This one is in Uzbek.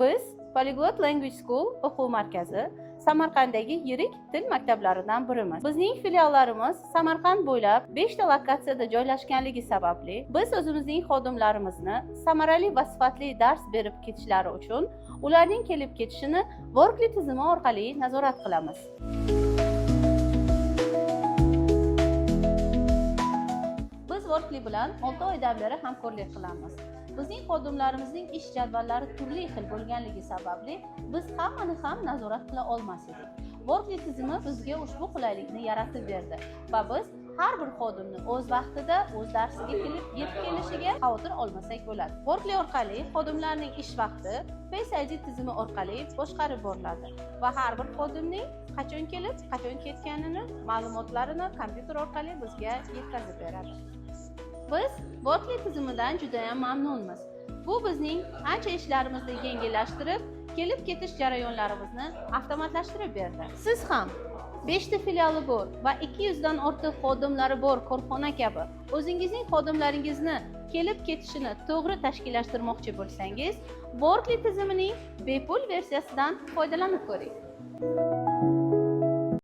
Biz Polyglot Language School o'quv markazi Samarqanddagi yirik til maktablaridan birimiz. Bizning filiallarimiz Samarqand bo'ylab 5 ta lokatsiyada joylashganligi sababli biz o'zimizning xodimlarimizni samarali va sifatli dars berib ketishlari uchun ularning kelib ketishini Workly tizimi orqali nazorat qilamiz. Biz Workly bilan 6 oydan beri hamkorlik qilamiz. Bizning xodimlarimizning ish jadvallari turli xil bo'lganligi sababli biz hammani ham nazorat qila olmas edik. Workly tizimi bizga ushbu qulaylikni yaratib berdi va biz har bir xodimni o'z vaqtida o'z darsiga kelib yetib kelishiga xavotir olmasak bo'ladi. Workly orqali xodimlarning ish vaqti Face ID tizimi orqali boshqarib boriladi va har bir xodimning qachon kelib, qachon ketganini ma'lumotlarini kompyuter orqali bizga yetkazib beradi. Biz Workly tizimidan juda ham mamnunmiz. Bu bizning ancha ishlarimizni yengillashtirib, kelib ketish jarayonlarimizni avtomatlashtirib berdi. Siz ham 5 ta filiali bor va 200 dan ortiq xodimlari bor korxona kabi o'zingizning xodimlaringizni kelib ketishini to'g'ri tashkillashtirmoqchi bo'lsangiz, Workly tizimining bepul versiyasidan foydalanib ko'ring.